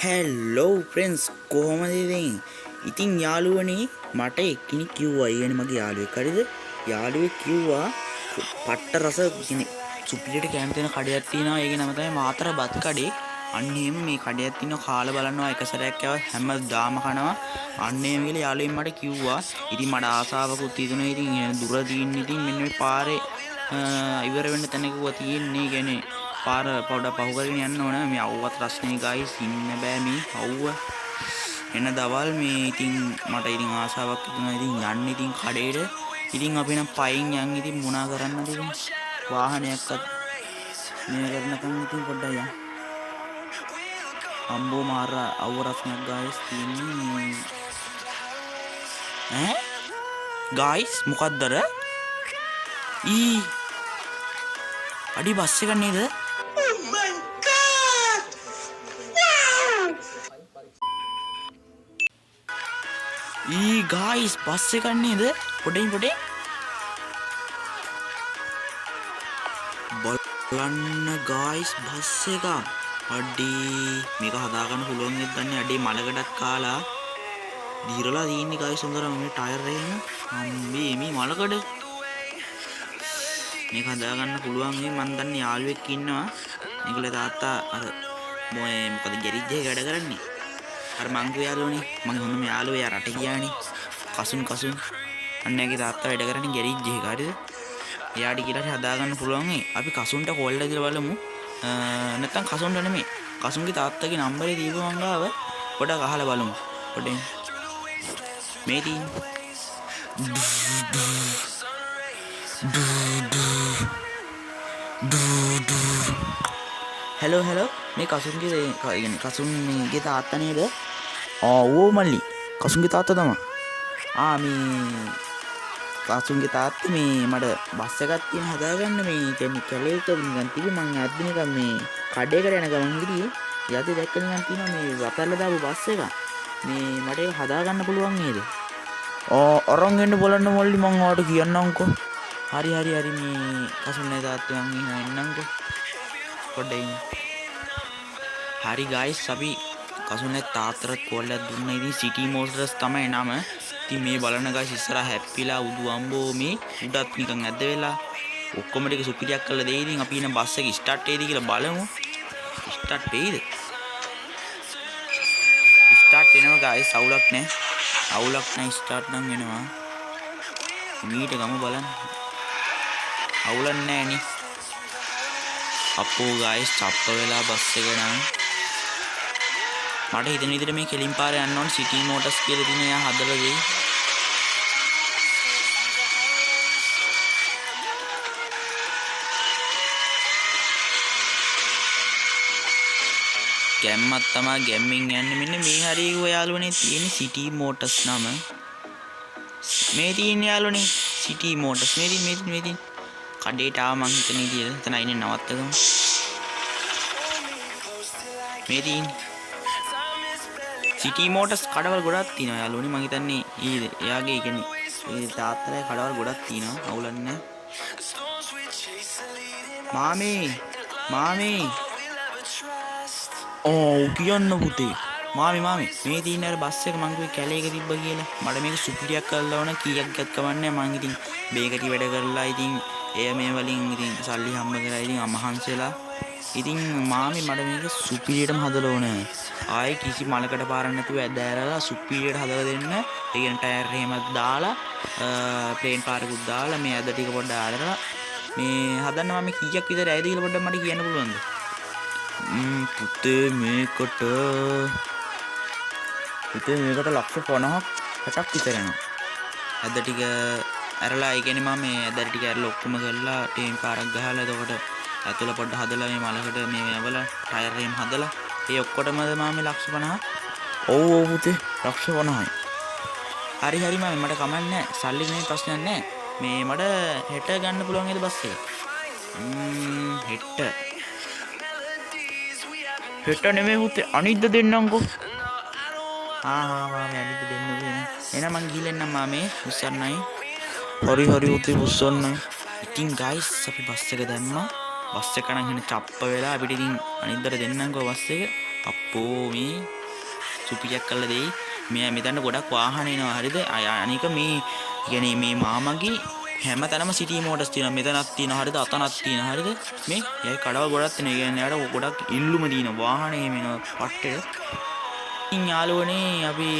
Hello friends, කොහොමද ඉතින්? ඉතින් යාළුවනේ, මට එක්කෙනෙක් කිව්වා, ඒ කියන්නේ මගේ යාළුවෙක්, හරිද? යාළුවෙක් කිව්වා පට්ට රස කියන්නේ සුපිරියට කෑම තියෙන කඩයක් තියෙනවා. ඒකේ නම තමයි මාතර බත් කඩේ. අන්න එහෙම මේ කඩයක් තියෙනවා, කාලා බලනවා එක සැරයක් ආවත් හැමදාම කනවා. අන්න එහෙම කියලා යාළුවෙක් මට කිව්වා. ඉතින් මට ආසාවකුත් හිතුණා. ඉතින් දුර තියෙන ඉතින් මෙන්න මේ පාරේ ඉවර වෙන්න තැන කිව්වා තියෙන්නේ. ඒ කියන්නේ පාර පොඩ පහු කරගෙන යන්න ඕන. මේ අවුවත් රස්නේ ගයිස්, ඉන්න බෑ මේ අවුව. එන දවල් මේ ඉතින් මට ඉතින් ආසාවක් හිතුණා ඉතින් යන්න ඉතින් කඩේට. ඉතින් අපි නම් පයින් යන් ඉතින් මොනා කරන්නද ඉතින් වාහනයක්වත් මේ කරනකම් ඉතින් පොඩ්ඩක් යන්. අම්බෝ මාර අවුව රස්නයක් ගයිස් තියෙන්නේ. ඈ ගයිස් මොකද්ද අර? ඊ අඩි බස් එක නේද? ඊ ගයිස් බස් එකක් නේද? පොඩෙන් පොඩේ බලන්න ගයිස් බස් එක. අඩේ මේක හදාගන්න පුළුවන් නේද දන්නේ. අඩේ මලකඩක් කාලා දීරලා තියෙන්නේ ගයිස් හොඳටම මේ ටයර් එහෙම. අම්බේ මේ මලකඩ මේක හදාගන්න පුළුවන් නේ. මන් දන්නේ යාළුවෙක් ඉන්නවා. ඒගොල්ලෝ තාත්තා අර මොයේ මොකද ගැරේජ් එකේ වැඩ කරන්නේ. අර මං කිව්ව යාළුවනේ මගේ හොඳම යාළුවා එයා රට ගියානේ. කසුන් කසුන් අන්න එයාගේ තාත්තා වැඩ කරන්නේ ගැරේජ් එකක, හරිද? එයාට කියලා හරි හදාගන්න පුළුවන් නේ. අපි කසුන්ට කෝල් එකක් දීලා බලමු. නැත්තම් කසුන්ට නෙමෙයි, කසුන්ගේ තාත්තගේ නම්බරේ දීපු මං ගාව පොඩක් අහලා බලමු. පොඩෙන් මේ තියෙන්නේ. හැලෝ හැලෝ, මේ කසුන්ගේ ඒ කියන්නේ කසුන්ගේ තාත්තා නේද? ආ ඕ මල්ලි, කසුන්ගේ තාත්තා තමයි. ආ මේ කසුන්ගේ තාත්තා මේ මට බස් එකක් තියෙන හදාගන්න මේ කියන්නේ කැලේක නිකන් තිබි මං යද්දි නිකන් මේ කඩේකට යන ගමන් හිටියේ. යද්දි දැක්ක නිකන් තියෙනවා මේ වතරලා දාපු බස් එකක්. මේ මට ඒක හදාගන්න පුළුවන් නේද? ආ අරන් එන්න බලන්න මල්ලි, මං ඔයාලට කියන්නම්කෝ. හරි හරි හරි, මේ කසුන්නේ තාත්තේ මං එහෙනම් එන්නම්කෝ. පොඩ්ඩක් ඉන්න. හරි ගයිස්, අපි කසුන්නේ තාත්තට කෝල් එකක් දුන්නා. ඉතින් සිටි මෝටර්ස් තමයි නම. ඉතින් මේ බලන්න ගයිස් ඉස්සරහ හැප්පිලා උදු අම්බෝ මේ උඩත් නිකන් ඇද වෙලා ඔක්කොම ටික සුපිරියක් කරලා දෙයි. ඉතින් අපි ඉන්න බස් එක ස්ටාර්ට් වෙයිද කියලා බලමු. ස්ටාර්ට් වෙයිද? ස්ටාර්ට් වෙනවා ගයිස්, අවුලක් නෑ. අවුලක් නෑ, ස්ටාර්ට් නම් වෙනවා. මීට ගම බලන්න. අවුලක් නෑ නේ. අපෝ ගයිස් චප්ප වෙලා බස් එක නම් මට හිතෙන විදිහට මේ කෙලින් පාරේ යන්න ඕන. සිටි මෝටර්ස් කියලා තියෙන එයා හදලා දෙයි. ගැම්මක් තමා ගැම්මින් යන්නේ. මෙන්න මේ හරිය කිව්ව යාළුවනේ තියෙන සිටි මෝටර්ස් නම. මේ තියෙන යාළුවනේ සිටි මෝටර්ස්. මේ තියෙන මේ තියෙන මේ තියෙන කඩේට ආව මං හිතන විදියට. එතන අයිනේ නවත්තගමු. මේ තියෙන සිටි මෝටර්ස් කඩවල් ගොඩක් තියෙනවා යාළුවනේ. මං හිතන්නේ ඊ එයාගේ කියන්නේ ඒ තාත්තලාගේ කඩවල් ගොඩක් තියෙනවා. අවුලක් නෑ. මාමේ මාමේ ඔව් කියන්න පුතේ. මාමේ මාමේ මේ තියෙන අර බස් එක මං කිව්වේ කැලේක තිබ්බ කියලා. මට මේක සුපිරියක් කරලා ඕන. කීයක් ගත් කමන්නේ. මං ඉතින් බේකරි වැඩ කරලා ඉතින් එය මේ වලින් ඉතින් සල්ලි හම්බ කරලා ඉතින් මහන්සි වෙලා ඉතින් මාමේ මට මේක සුපිරියටම හදලා ඕන. ආයේ කිසි මලකට පාරක් නැතුව ඇද ඇරලා සුපිරියට හදලා දෙන්න. ඒ කියන්නේ ටයර් එහෙමත් දාලා ප්ලේන් පාරකුත් දාලා මේ ඇද ටික පොඩ්ඩක් අරලා මේ හදන්න මම කීයක් විතර ඇයිද කියලා පොඩ්ඩක් මට කියන්න පුළුවන්ද? පුතේ මේකට පුතේ මේකට ලක්ෂ 50ක් 60ක් විතර යනවා. ඇද ටික ඇරලා ඒ කියන්නේ මම මේ ඇද ටික ඇරලා ඔක්කොම කරලා ටේම් පාරක් ගහලා එතකොට ඇතුළ පොඩ්ඩ හදලා මේ මලකට මේ යවලා ටයර් එහෙම හදලා ඒ ඔක්කොටමද මම මේ ලක්ෂ 50? ඔව් ඔව් පුතේ ලක්ෂ 50යි. හරි හරි මාමේ මට කමක් නෑ. සල්ලි නෙමෙයි ප්‍රශ්නයක් නෑ. මේ මට හෙට ගන්න පුළුවන් නේද බස් එක? හෙට. හෙට නෙමෙයි පුතේ අනිද්දා දෙන්නම්කෝ. හා හා මාමේ අනිද්දා දෙන්නකෝ එහෙනම්. එහෙනම් මං ගිහින් එන්නම් මාමේ. උස්සන්නයි. හරි හරි පුතේ උස්සන්නයි. ඉතින් ගයිස් අපි බස් එක දැම්මා. බස් එක නම් එහෙන චප්ප වෙලා අපිට ඉතින් අනිද්දාට දෙන්නම්කෝ බස් එක. අප්පෝ මේ සුපිරියක් කරලා දෙයි. මෙයා මෙතන ගොඩක් වාහන එනවා හරිද? අනික මේ කියන්නේ මේ මාමගේ හැම තැනම සිටි මෝටර්ස් තියෙනවා. මෙතනක් තියෙනවා හරිද? අතනක් තියෙනවා හරිද? මේ යයි කඩවල් ගොඩක් තියෙනවා. ඒ කියන්නේ යාට ගොඩක් ඉල්ලුම තියෙනවා. වාහන එහෙම එනවා පට්ටේ. ඉතින් යාළුවනේ අපි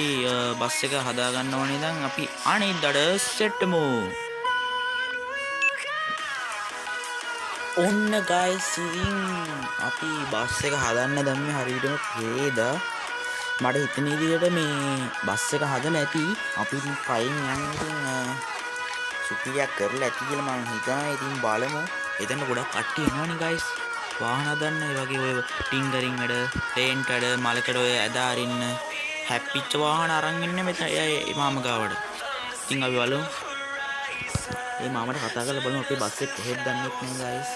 බස් එක හදා ගන්න ඕනේ. දැන් අපි අනිද්දාට සෙට් වෙමු. ඔන්න ගයිස් ඉතින් අපි බස් එක හදන්න දැම්මේ හරියටම පේදා. මට හිතෙන විදිහට මේ බස් එක හදලා ඇති. අපි ඉතින් පයින් යන් ඉතින් සුපිරියක් කරලා ඇති කියලා මං හිතනවා. ඉතින් බලමු. එතන ගොඩක් කට්ටිය එනවනේ ගයිස්. වාහන හදන්න ඒ වගේ ඔය ටින්ගරින් වැඩ, පේන්ට් වැඩ, මලකඩ ඔය ඇද අරින්න, හැප්පිච්ච වාහන අරන් එන්නේ මෙතන ඒ මාම ගාවට. ඉතින් අපි බලමු. ඒ මාමට කතා කරලා බලමු අපේ බස් එක කොහෙද දන්නෙත් නෑ ගයිස්.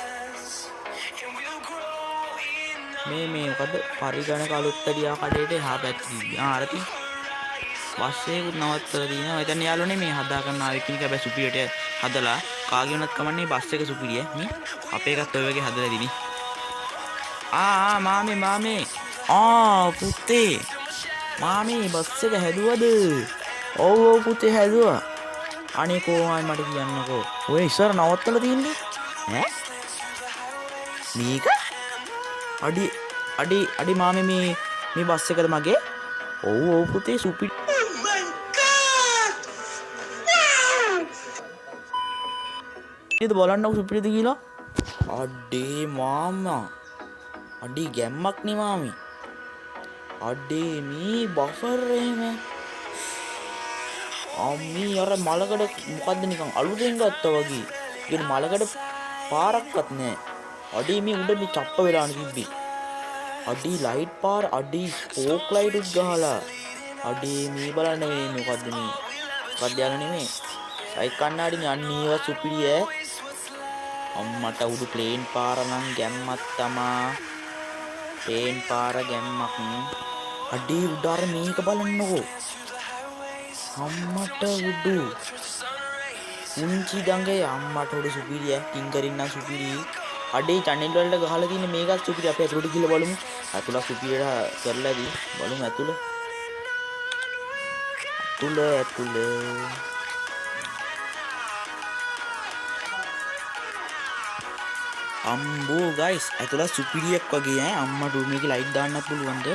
මේ මේ මොකද්ද පරිගණක අලුත්තඩියා කඩේට එහා පැත්තේ තිබ්බේ. ආ අර තියෙන බස් එකකුත් නවත්තලා තියෙනවා. එතන යාළුවනේ මේ හදා ගන්න ආවේ කෙනෙක් හැබැයි සුපිරියට හදලා කාගේ වුණත් කමන්නේ බස් එක සුපිරිය නේ. අපේ එකත් ඔය වගේ හදලා දිනේ. ආ ආ මාමේ මාමේ ආ පුතේ මාමේ බස් එක හැදුවද? ඔව් ඔව් පුතේ හැදුවා. අනේ කොහොමයි මට කියන්නකෝ. ඔය ඉස්සර නවත්තලා තින්නේ ඈ මේක අඩි අඩි අඩි මාමේ මේ මේ බස් එකද මගේ? ඔව් ඔව් පුතේ සුපිරි. ඉතින් බලන්නකෝ සුපිරිද කියලා. අඩේ මාමා අඩේ ගැම්මක් නේ මාමේ. අඩේ මේ බෆර් එහෙම අම්මී අර මලකඩ මොකද්ද නිකන් අලුතෙන් ගත්තා වගේ. ඒ මලකඩ පාරක්වත් නෑ. අඩේ මේ උඩ මේ චප්ප වෙලානේ තිබ්බේ. අඩේ ලයිට් පාර අඩේ ස්පෝක් ලයිට් උත් ගහලා. අඩේ මේ බලන්න මේ මොකද්ද මේ මොකද්ද යාළුවනේ මේ සයික් කණ්ණාඩිනේ. අන්න ඒවා සුපිරි ඈ. අම්මට උඩු ප්ලේන් පාර නම් ගැම්මක් තමා. ප්ලේන් පාර ගැම්මක්. අඩේ උඩ අර මේක බලන්නකෝ. අම්මට උඩු පුංචි දඟය අම්මට උඩු සුපිරි ඈ. ටින්කරින් නම් සුපිරි. අඩේ චැනල් වලට ගහලා තියෙන මේකත් සුපිරි. අපි ඇතුළට ගිහලා බලමු. ඇතුළ සුපිරියට කරලා දී බලමු ඇතුළ. ඇතුළ ඇතුළ අම්බෝ ගයිස් ඇතුළ සුපිරියක් වගේ ඈ. අම්මට මේකේ ලයිට් දාන්නත් පුළුවන්ද?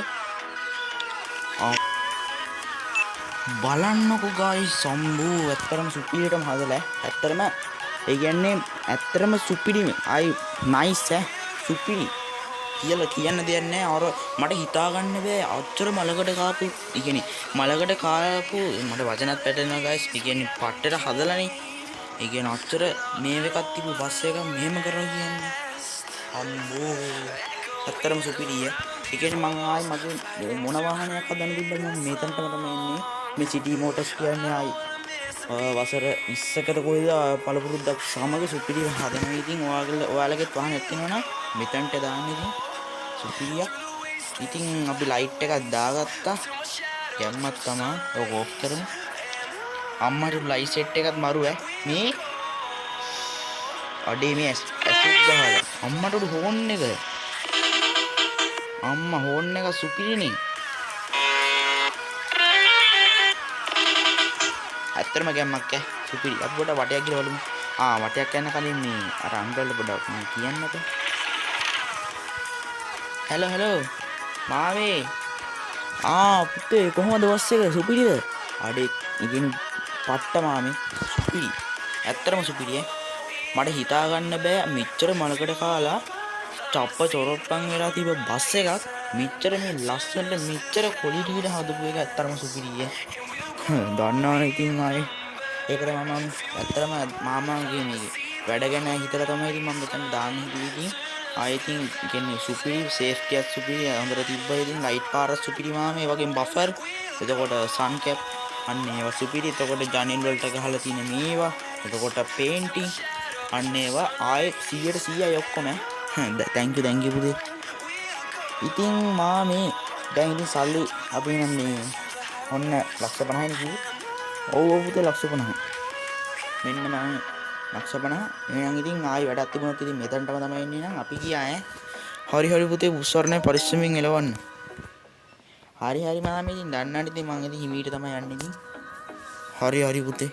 බලන්නකෝ ගයිස් අම්බෝ ඇත්තටම සුපිරියටම හදලා. ඇත්තටම ඒ කියන්නේ ඇත්තටම සුපිරිම අයි නයිස් ඈ. සුපිරි කියලා කියන්න දෙයක් නෑ. අර මට හිතා ගන්න බෑ අච්චර මලකඩ කාපු, ඒ කියන්නේ මලකඩ කාපු මට වචනත් පැටලෙනවා ගයිස්. ඒ කියන්නේ පට්ටට හදලානේ. ඒ කියන්නේ අච්චර මේ එකක් තිබු බස් එකක් මෙහෙම කරා කියන්නේ අම්බෝ ඇත්තටම සුපිරිය. ඒ කියන්නේ මං ආයි මගේ මොන වාහනයක් හදන්න තිබ්බද මං මෙතනටම තමයි එන්නේ. මේ සිටි මෝටර්ස් කියන්නේ ආයි වසර 20කට කොහෙද පළපුරුද්දක් සමග සුපිරිය හදනවා. ඉතින් ඔයාලගෙත් වාහනයක් තියෙනවා නම් මෙතනට දාන්න ඉතින් සුපිරියක්. ඉතින් අපි ලයිට් එකක් දාගත්තා. ගැම්මක් තමා. ඔක ඔෆ් කරමු. අම්මට ලයිට් සෙට් එකත් මරු ඈ. මේ අඩේ මේ ඇසුත් ගහලා අම්මට උඩ හෝන් එක. අම්මා හෝන් එක සුපිරිනේ. ඇත්තටම ගැම්මක් ඈ. සුපිරි. අපි පොඩ්ඩක් වටයක් ගිහලා බලමු. ආ වටයක් යන්න කලින් මේ අර අංකල්ට පොඩ්ඩක් මම කියන්නකෝ. හෙලෝ හෙලෝ මාමේ. ආ පුතේ කොහොමද බස් එක සුපිරිද? අඩේ ඉතින් පට්ට මාමේ සුපිරි. ඇත්තටම සුපිරි ඈ. මට හිතා ගන්න බෑ මෙච්චර මලකඩ කාලා චප්ප චොරොප්පන් වෙලා තිබ්බ බස් එකක් මෙච්චර මේ ලස්සනට මෙච්චර ක්වොලිටියට හදපු එක ඇත්තටම සුපිරි ඈ. දන්නවනේ ඉතින් ආයේ. ඒක තමයි මම ඇත්තටම මාමාගේ මේ වැඩ ගැන හිතලා තමයි ඉතින් මම මෙතන දාන්න හිතුවේ. ඉතින් ආයේ ඉතින් කියන්නේ සුපිරි සේෆ්ටි එකක් සුපිරි හොඳට තිබ්බා. ඉතින් ලයිට් පාරක් සුපිරි මාමේ. ඒ වගේම බෆර්, එතකොට සන් කැප් අන්න ඒවා සුපිරි. එතකොට ජනෙල් වලට ගහලා තියෙන මේවා, එතකොට පේන්ටිං අන්න ඒවා ආයේ 100ට 100යි ඔක්කොම ඈ. Thank you thank you පුතේ. ඉතින් මාමේ දැන් ඉතින් සල්ලි අපි නම් මේ ඔන්න ලක්ෂ 50යි නේ කිව්වේ. ඔව් ඔව් පුතේ ලක්ෂ 50. මෙන්න මම ලක්ෂ 50. එහෙනම් ඉතින් ආයි වැඩක් තිබුණොත් ඉතින් මෙතනටම තමයි එන්නේ නම් අපි ගියා ඈ. හරි හරි පුතේ බුස්සරණේ පරිස්සමෙන් එලවන්න. හරි හරි මම ඉතින් දන්නවනේ ඉතින් මං ඉතින් හිමීට තමයි යන්නේ ඉතින්. හරි හරි පුතේ.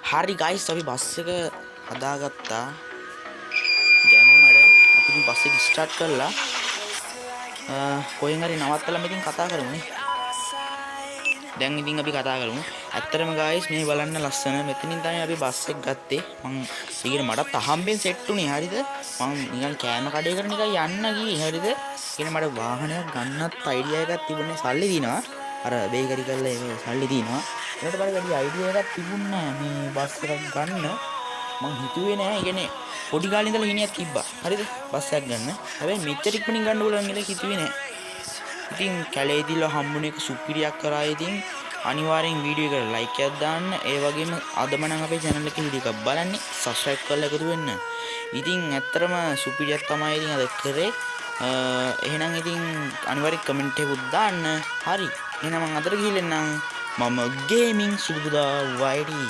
හරි ගයිස්, අපි බස් එක හදාගත්තා ගැම්මඩ. අපි ඉතින් බස් එක ස්ටාර්ට් කරලා කොහෙන් හරි නවත්තලා ඉතින් කතා කරමු නේ. දැන් ඉතින් අපි කතා කරමු. ඇත්තටම ගයිස්, මේ බලන්න ලස්සන මෙතනින් තමයි අපි බස් එක ගත්තේ. මං ඒ කියන්නේ මටත් අහම්බෙන් සෙට් උනේ, හරිද? මං නිකන් කෑම කඩේකට නිකන් යන්න ගියේ, හරිද? කියන්නේ මට වාහනයක් ගන්නත් අයිඩියා එකක් තිබුණේ, සල්ලි දිනවා. අර බේකරි කරලා ඒක සල්ලි දිනවා. ඒකට මට වැඩි අයිඩියා එකක් තිබුණේ නෑ මේ බස් එකක් ගන්න. මං හිතුවේ නෑ. ඒ කියන්නේ පොඩි කාලේ ඉඳලා හීනයක් තිබ්බා. හරිද? බස් එකක් ගන්න. හැබැයි මෙච්චර ඉක්මනින් ගන්න පුළුවන් කියලා හිතුවේ නෑ. ඉතින් කැලේදීලා හම්බුන එක සුපිරියක් කරා. ඉතින් අනිවාර්යෙන් වීඩියෝ එකට ලයික් එකක් දාන්න. ඒ වගේම අදම නම් අපේ channel එකේ වීඩියෝ එකක් බලන්නේ සබ්ස්ක්‍රයිබ් කරලා එකතු වෙන්න. ඉතින් ඇත්තටම සුපිරියක් තමයි ඉතින් අද කරේ. එහෙනම් ඉතින් අනිවාර්යෙන් කමෙන්ට් එකකුත් දාන්න. හරි. එහෙනම් මං අදට ගිහින් එන්නම්. මම ගේමින් සුබුදා වයිඩි.